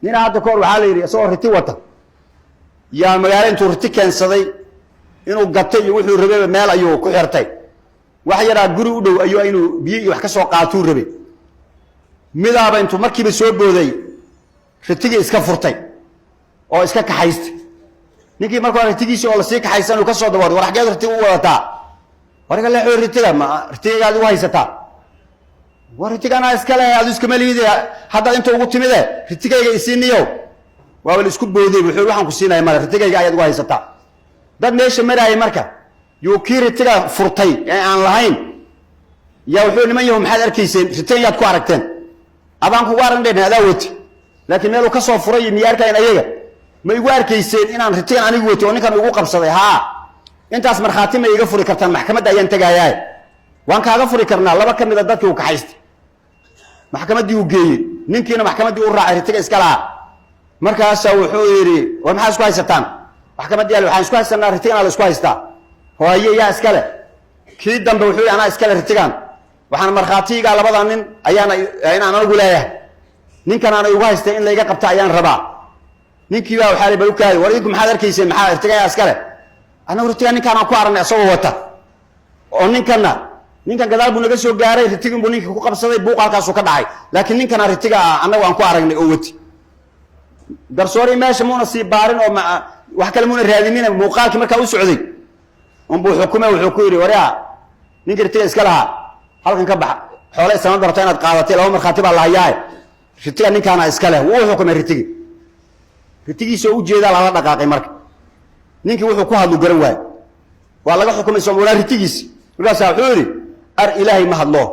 Nina hadda kahor waxaa la yidhi, isagoo riti wata yaa magaalo intuu riti keensaday inuu gatay iyo wuxuu rabayba meel ayuu ku xirtay. Wax yaraa guri u dhow ayuu inuu biyo iyo wax ka soo qaatuu rabay. Midaaba intuu markiiba soo booday ritigii iska furtay oo iska kaxaystay. Ninkii marka hore ritigiisii oo lasii kaxaysan uu ka soo dabooday: "War, xaggeed ritiga u wadataa? War, iga leexo ritiga, ma ritigaygaad igu haysataa? War, ritiga anaa iska leh, adu iskama liide, haddaad inta ugu timide, ritigayga isiiniyow." Waaba la isku booday. Wuxuu: "Waxaan ku siinaya male, ritigayga ayaad ugu haysataa." Dad meesha maraayay marka yuu kii ritiga furtay ee aan lahayn yaa wuxuu: "Niman yahu, maxaad arkayseen? Ritigan yaad ku aragteen?" "Adaan kugu aragn dhen, adaa wati." Laakiin meeluu ka soo furay iyo miya arkayn ayaga. "Ma igu arkayseen inaan ritigan anigu wati oo ninkan igu qabsaday? Haa. Intaas markhaati ma iiga furi kartaan? Maxkamadda ayaan tegayaaye." "Waan kaaga furi karnaa." Laba ka mida dadkii uu kaxaystay maxkamaddii uu geeyey. Ninkiina maxkamaddii u raacay ritiga iska lahaa. Markaasaa wuxuu yidhi: "War, maxaa isku haysataan?" "Maxkamaddii yaal waxaan isku haysanaa, ritiganaa la isku haystaa." "Hooye, yaa iskale?" Kii dambe wuxuu yidhi: "Anaa iskale ritigan, waxaan markhaatiigaa labada nin ayaana inaan anigu leeyahay, ninkan aana igu haystay, in layga qabta ayaan rabaa." Ninkii baa waxaa bal u kaadi: "War, idinku maxaad arkayseen? Maxaa ritigan yaa iskale?" "Annagu ritigan ninkaan ku aragnay isagoo wata, oo ninkanna ninkan gadaal buu naga soo gaaray, ritigin buu ninka ku qabsaday, buuq halkaasuu ka dhacay, laakiin ninkana ritiga ah annagu aan ku aragnay oo wati." Garsoorii meesha muuna sii baarin oo wax kale muuna raadinin. Muuqaalkii markaa u socday unbuu xukume. Wuxuu ku yidhi: "Waryaa, ninka ritiga iska lahaa, halkan ka baxa. Xoole isama barto inaad qaadatay, laba markhaati baa la hayaaye, ritiga ninkaana iska leh." Wuu xukumay ritigi. Ritigiisa oo ujeedaa lala dhaqaaqay. Marka ninkii wuxuu ku hadlu garan waaye. Waa laga xukumay soomulaa ritigiisi. Markaasaa wuxuu yidhi: "Ar Ilaahay ma hadlo,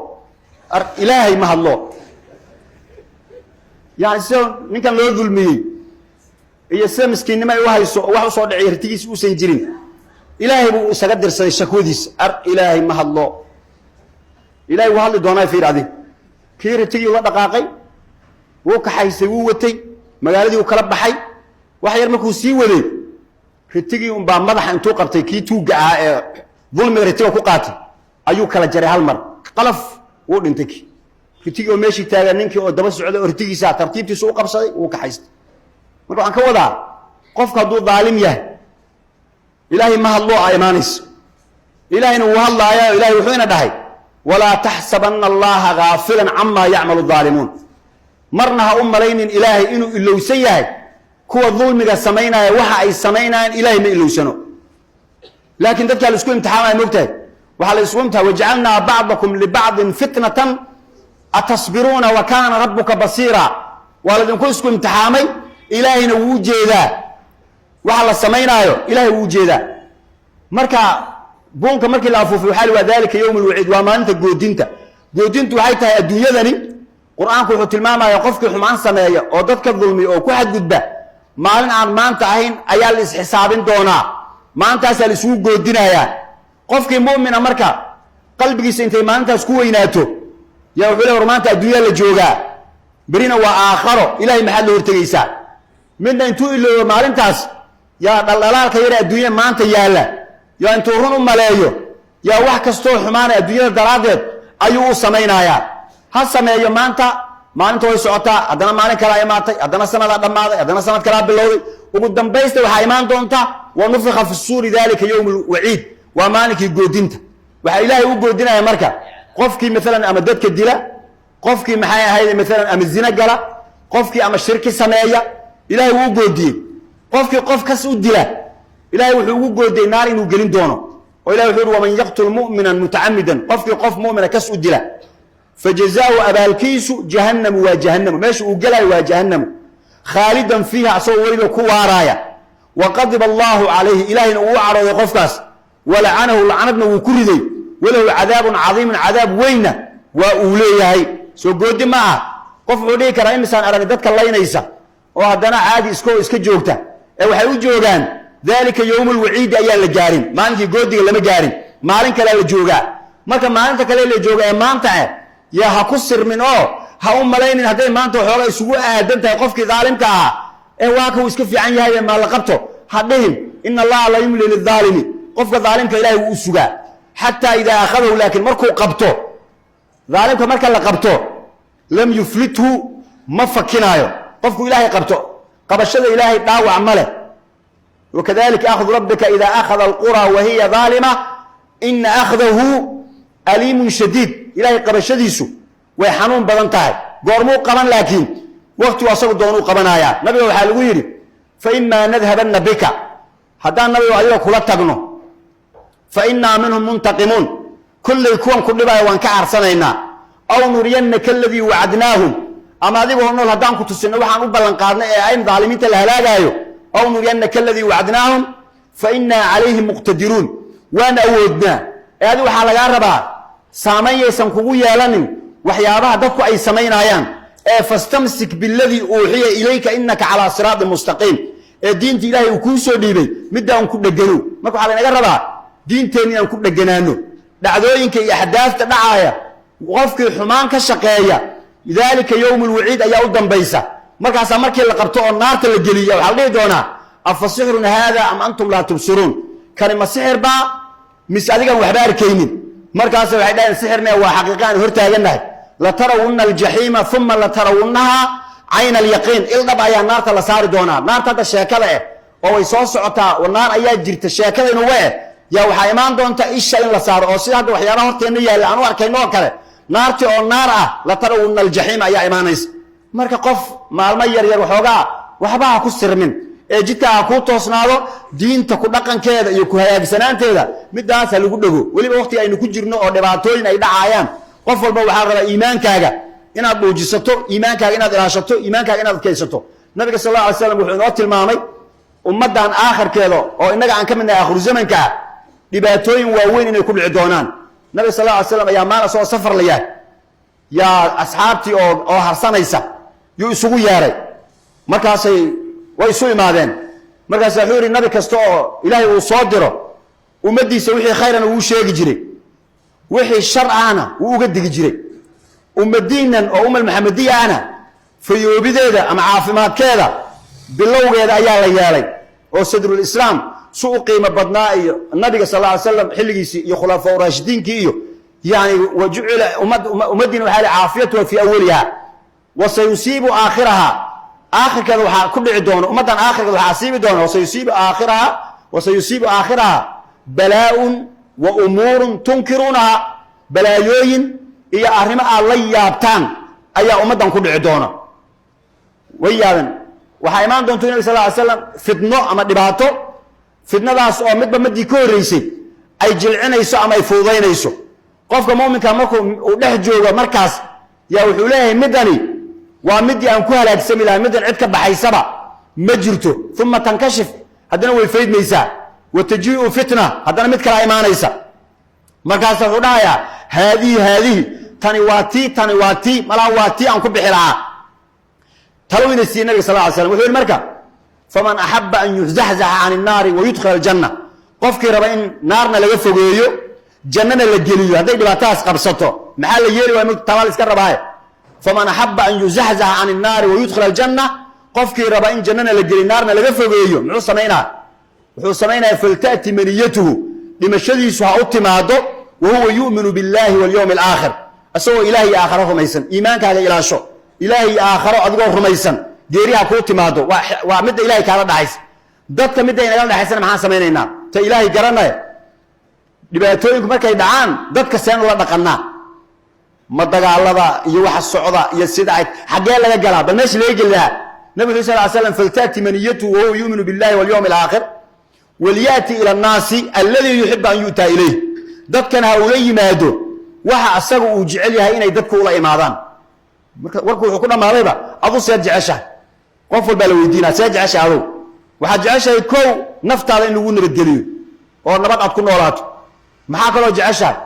ar Ilaahay ma hadlo." Yani sida ninkan loo dulmiyey iyo sida miskiinnimo ay u hayso oo wax usoo dhacay ritigiisi uusan jirin, Ilaahay buu isaga dirsaday shakwadiisa: "Ar Ilaahay ma hadlo." Ilahay wuu hadli doonaa. Fiir adi, kii ritigii ula dhaqaaqay, wuu kaxaysay, wuu watay, magaaladii uu kala baxay. Wax yar markuu sii waday, ritigii unbaa madaxa intuu qabtay kii tuugga ahaa ee dulmiga ritiga ku qaatay ayuu kala jaray hal mar, qalaf, wuu dhintay kii. Ritigii oo meeshii taagan, ninkii oo daba socday oo ritigiisa tartiibtiisu u qabsaday, wuu kaxaystay. Marka waxaan ka wadaa, qofku hadduu daalim yahay, Ilaahay ma hadloo a imaanayso. Ilaahayna wuu hadlaaya. Ilahay wuxuu ina dhahay: "Walaa taxsabanna Allaha gaafilan camaa yacmalu daalimuun." Marna ha u malaynin Ilaahay inuu ilowsan yahay kuwa dulmiga samaynaya waxa ay samaynayaan. Ilahay ma ilowsano, laakiin dadkaa la isku imtixaamaya. Mogtahay, waxaa la isugu imtixaam: "Wajacalnaa bacdakum libacdin fitnatan atasbiruuna wa kaana rabbuka basiira." Waa laydinku isku imtixaamay. Ilaahayna wuu jeedaa waxa la samaynaayo, Ilahay wuu jeedaa. Marka buunka markii la afuufay, waxaa li waa dalika yowm lwaciid, waa maalinta goodinta. Goodintu waxay tahay adduunyadani. Qur-aanku wuxuu tilmaamaya qofkii xumaan sameeya oo dadka dulmiya oo ku xadgudba, maalin aan maanta ahayn ayaa la isxisaabin doonaa. Maalintaasaa la isugu goodinayaa. Qofkii mu'mina marka qalbigiisa intay maalintaas ku weynaato yaa wuxuu le: "War, maanta adduunyaa la joogaa, berina waa aakharo, Ilahay maxaad la hortegaysaa?" Midna intuu iloobo maalintaas, yaa dhaldhalaalka yara adduunya maanta yaalla, yaa intuu run u maleeyo, yaa wax kastoo xumaana adduunyada daraaddeed ayuu u samaynayaa. Ha sameeyo maanta, maalinta way socotaa, haddana maalin kalaa imaatay, haddana sanadaa dhammaaday, haddana sanad kalaa bilowday. Ugu dambaysta waxaa imaan doonta: "Wa nufika fi suuri, dalika yowm lwaciid." Waa maalinkii goodinta. Waxaa Ilaahay u goodinaya marka qofkii maalan ama dadka dila, qofkii maxay ahayd maalan ama zina gala, qofkii ama shirki sameeya. Ilahay wuu u goodiyey. Qofkii qof kas u dila, Ilahay wuxuu ugu goodiyey naar inuu gelin doono. Oo Ilahay wuxuu uhi: "Waman yaqtul mu'minan mutacamidan." Qofkii qof mu'mina kas u dila, fajazaau, abaalkiisu, jahannamu, waa jahannamu. Meesha uu gelaayo waa jahannamu, khaalidan fiiha, asagoo weliba ku waaraaya. Wa qadiba Allahu calayhi, Ilahayna uu u cadhooday qofkaas, walacanahu, lacnadna wuu ku riday, walahu cadaabun cadiimun, cadaab weynna waa uu leeyahay. Soo goodi ma ah? Qof wuxuu dhihi karaa: "Imisaan aragay dadka laynaysa oo haddana caadi iska joogta?" Ee waxay u joogaan dalika yowm lwaciidi ayaan la gaarin, maalinkii goodiga lama gaarin, maalin kalea la joogaa. Marka maalinta kale la jooga ee maanta ah yaa ha ku sirmin oo ha u malaynin hadday maanta waxooga isugu aadan tahay qofkii daalimka ahaa ee waa ka uu iska fiican yahay ee maalla qabto ha dhihin. Ina Allaha la yumli lidaalimi, qofka daalimka Ilahay wuu u sugaa, xataa idaa akhadahu, laakiin markuu qabto daalimka, marka la qabto, lam yuflithu, ma fakinaayo. Qofku Ilaahay qabto, qabashada Ilaahay dhaawac ma leh. Wakadalika akhdu rabbika ida akhada alqura wahiya daalima ina akhdahu aliimun shadiid. Ilaahay qabashadiisu way xanuun badan tahay. Goormuu qaban? Laakiin waqtigu asagu doonuu qabanayaa. Nabiga waxaa lagu yidhi: fa imaa nadhabanna bika, haddaan nabigo adiga kula tagno, fa innaa minhum muntaqimuun, kolley kuwan ku dhibaya waan ka aarsanaynaa. Aw nuriyannaka aladii wacadnaahum, ama adigoo nool haddaan ku tusinno waxaan u ballanqaadnay ee ayn daalimiinta la halaagaayo. Aw nuriyannaka aladii wacadnaahum fa innaa calayhim muqtadiruun, waan awoodnaa. Ee adi waxaa lagaa rabaa, saamayn yaysan kugu yeelanin waxyaabaha dadku ay samaynayaan, ee fastamsik biladii uuxiya ilayka innaka calaa siraatin mustaqiim. Ee diinta Ilaahay uu kuu soo dhiibay middaa un ku dhegano. Marka waxaa laynaga rabaa diinteenna inaan ku dheganaano. Dhacdooyinka iyo axdaafta dhacaaya, qofkii xumaan ka shaqeeya, daalika yowm lwaciid ayaa u dambaysa. Markaasaa markii la qabto oo naarta la geliya, waxaa la dhihi doonaa: afa sixrun haada am antum laa tubsiruun? Kani ma sixir baa mise adigaan waxba arkaynin? Markaas waxay dhaheen: sixir mee, waa xaqiiqa aan hortaagannahay. Latarawunna aljaxiima uma latarawunnaha cayna alyaqiin. Il dhab ayaa naarta la saari doonaa. Naarta hadda sheekada eh oo way soo socotaa, naar ayaa jirta sheekada inuga eh, yaa waxaa imaan doonta isha in la saaro, oo sida hadda waxyaabaha horteenna yaalla aan u arkayno oo kale, naartii oo naar ah, latarawunna aljaxiim ayaa imaanaysa. Marka qof maalmo yar yar waxoogaa waxba ha ku sirmin, ee jidka ha kuu toosnaado. Diinta ku dhaqankeeda iyo ku hagaagsanaanteeda midaas ha lagu dhego. Weliba waqtiga aynu ku jirno oo dhibaatooyin ay dhacaayaan, qof walba waxaa rabaa iimaankaaga inaad dhuujisato, iimaankaaga inaad ilaashato, iimaankaaga inaad adkaysato. Nabiga sal alla alay slam wuxuu inoo tilmaamay ummaddan aakhirkeeda, oo innaga aan ka midnahay, aakhiru zamanka ah, dhibaatooyin waaweyn inay ku dhici doonaan. Nabiga sal alla alay slam ayaa maal asagoo safar la yahay, yaa asxaabtii oo harsanaysa yuu isugu yeeray. Markaasay way isu imaadeen. Markaasa wuxuu yidhi: nabi kasta oo Ilaahay uu soo diro, ummaddiisa wixii khayrana wuu sheegi jiray, wixii shar ahna wuu uga digi jiray. Ummadiinan oo umal Maxamediya ahna, fayoobideeda ama caafimaadkeeda bilowgeeda ayaa la yeelay, oo sadrulislaam su u qiimo badnaa iyo nabiga sal alla alay slam xilligiisii iyo khulafaa raashidiinkii iyo yani wa jucila ummaddiina waxaa li caafiyatuha fii awaliha wa sayusiibu aakhiraha. Aakhirkeeda waxaa ku dhici doona, ummaddan aakhirkeeda waxaa asiibi doona, wasayusiibu aakhiraha, wasayusiibu aakhiraha balaa-un wa umuurun tunkiruunaha. Balaayooyin iyo arrimo aad la yaabtaan ayaa ummaddan ku dhici doona. Way yaaban. Waxaa imaan doonta nabi sal ly slam fitno ama dhibaato, fitnadaas oo midba midii ka horreysay ay jilcinayso ama ay fududaynayso. Qofka muminka markuu uu dhex joogo markaas yaa wuxuu leeyahay: middani waa midii aan ku halaagsami lahay, middan cid ka baxaysaba ma jirto. Uma tankashif, haddana way faydmaysaa. Wa tajii'u fitna, haddana mid kalaa imaanaysa. Markaasa wuxuu dhahayaa: haadihi, haadihi, tani waa tii, tani waa tii, malaa waa tii aan ku bixi lahaa. Talowina siiyey nabiga sal ly slam. Wuxuu yihi marka: faman axaba an yuzaxzaxa can innaari wa yudkhila aljanna, qofkii raba in naarna laga fogeeyo, jannana la geliyo, hadday dhibaatadaas qabsato maxaa la yeeli? Waay tabaa la iska rabaaye. Faman axaba an yuzaxzaxa can innaari wa yudkhila aljanna, qofkii raba in jannana la geliyo, naarna laga fogeeyo, muxuu samaynaa? Wuxuu samaynaya: falta'ti maniyatuhu, dhimashadiisu ha u timaado, wa huwa yu'minu biاllahi walyowmi alaakhir, isagoo ilaah iyo aakharo rumaysan. Iimaankaaga ilaasho. Ilaah iyo aakharo adigoo rumaysan geeri ha kuu timaado. Waa midda ilahay kaala dhaxaysa. Dadka midda inagala dhexaysana maxaan samaynaynaa? Ta Ilaahay garanaya. Dhibaatooyinku markay dhacaan, dadka seen ula dhaqannaa? Ma dagaalada iyo waxa socda iyo sida ay xaggee laga galaa? Bal meesha laga geli lahaa, nabig uu sal slam: falta'ti maniyatuhu wahuwa yu'minu billahi walyowmi alaakhir, walyaati ila annaasi alladii yuxibu an yu'taa ilayh. Dadkana ha ula yimaado waxa asaga uu jecel yahay inay dadku ula imaadaan. Marka warku wuxuu ku dhammaadayba: adu seed jeceshahay? Qof walbaa la weydiinaa: seed jeceshahay adow? Waxaad jeceshahay kow naftaada in lagu nabadgeliyo oo nabad aad ku noolaato. Maxaa kaloo jeceshahay?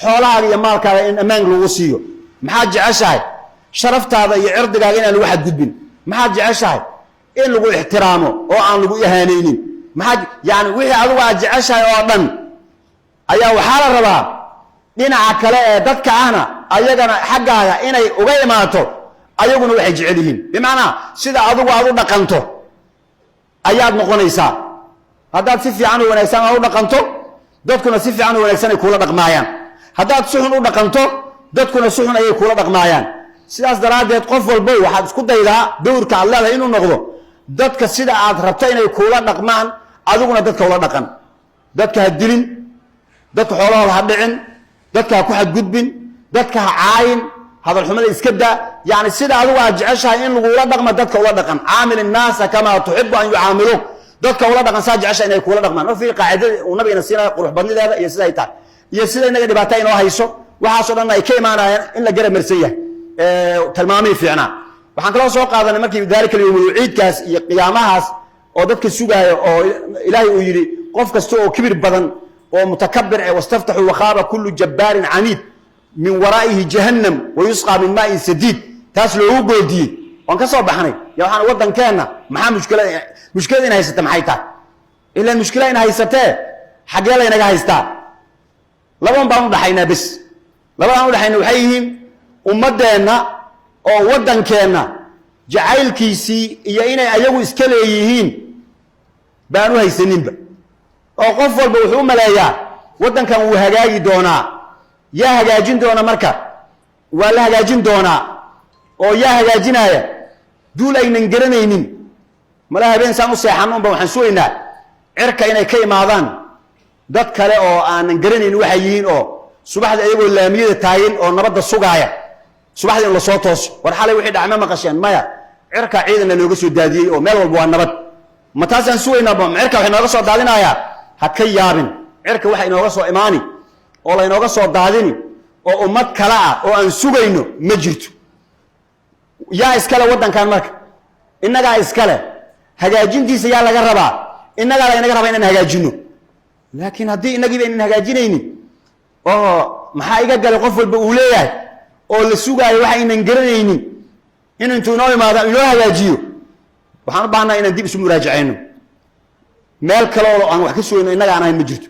Xoolahaaga iyo maalkaaga in ammaan lagu siiyo. Maxaad jeceshahay? Sharaftaada iyo cirdigaaga inaan lagu xadgudbin. Maxaad jeceshahay? In lagu ixtiraamo oo aan lagu ihaanaynin. Maxaad yani wixii adigu aad jeceshahay oo dhan ayaa waxaa la rabaa dhinaca kale ee dadka ahna ayagana xaggaaga inay uga imaato, ayaguna waxay jecel yihiin. Bimacnaa, sida adigu aad u dhaqanto ayaad noqonaysaa. Haddaad si fiican oo wanaagsan aad u dhaqanto, dadkuna si fiican oo wanaagsan ay kuula dhaqmaayaan. Haddaad si xun u dhaqanto, dadkuna si xun ayay kuula dhaqmaayaan. Sidaas daraaddeed, qof walbo waxaad isku daydaa dowrka aad leedahay inuu noqdo dadka sida aad rabto inay kuula dhaqmaan, adiguna dadka ula dhaqan. Dadka ha dilin, dadka xoolahooda ha dhicin, dadka ha ku xadgudbin, dadka ha caayin, hadalxumada iska daa. Yani sida adigu aad jeceshahay in lagula dhaqma, dadka ula dhaqan. Caamil innaasa kamaa tuxibu an yucaamiluuk. Dadka ula dhaqan saa jeceshahay inay kuula dhaqmaan. Ma fiiri qaacidada uu Nabigeena siinayo qurux badnideeda iyo sida ay tahay iyo sida inaga dhibaata inoo hayso. Waxaasoo dhan ay ka imaanayaan in la garab marsan yahay tilmaamihii fiicnaa. Waxaan kaloo soo qaadanay markii daalika alyawmul waciidkaas iyo qiyaamahaas oo dadka sugaaya, oo Ilaahay uu yidhi qof kasta oo kibir badan oo mutakabir eh, wastaftaxuu wakhaaba kullu jabbaarin caniid, min waraa'ihi jahannam wayusqaa min maa'in sadiid, taas loogu goodiyey, waan ka soo baxnay. Ya waxaan waddankeenna maxaa mushkilada? Mushkilada in haysata maxay tahay? Ilaan mushkila in haysatee, xaggee laynaga haystaa? Laban baan u dhaxaynaa bes. Labadaan udhaxayna waxay yihiin ummaddeenna oo waddankeenna jacaylkiisii iyo inay ayagu iska leeyihiin baan u haysaninba, oo qof walba wuxuu u maleeyaa waddankan wuu hagaagi doonaa. Yaa hagaajin doona? Marka waa la hagaajin doonaa, oo yaa hagaajinaaya? Duul aynan garanaynin. Mala habeen saan u seexan unba waxaan sugaynaa cirka inay ka imaadaan dad kale oo aanan garanaynin waxay yihiin, oo subaxda iyagoo laamiyada taagan oo nabadda sugaaya, subaxda in lasoo tooso: "War, xalay wixii dhacma maqasheen?" "Maya." "Cirka ciidanna looga soo daadiyey oo meel walba waa nabad." Ma taasaan sugaynaa? Ma cirka wax inooga soo daadinayaa? Ha ka yaabin. Cirka waxa inooga soo imaani oo laynooga soo daadini oo ummad kale ah oo aan sugayno ma jirto. Yaa iskale waddankan marka? Innagaa iskale. Hagaajintiisa yaa laga rabaa? Innagaa laynaga rabaa inaan hagaajino. Laakiin haddii innagiiba aynan hagaajinaynin, oo maxaa iga galay qof walba uu leeyahay, oo la sugaayo waxa aynan garanaynin in intuu inoo imaado inoo hagaajiyo, waxaan u baahnaa inaan dib isu muraajacayno. Meel kale oo aan wax ka sugayno innaga aan ahayn ma jirto.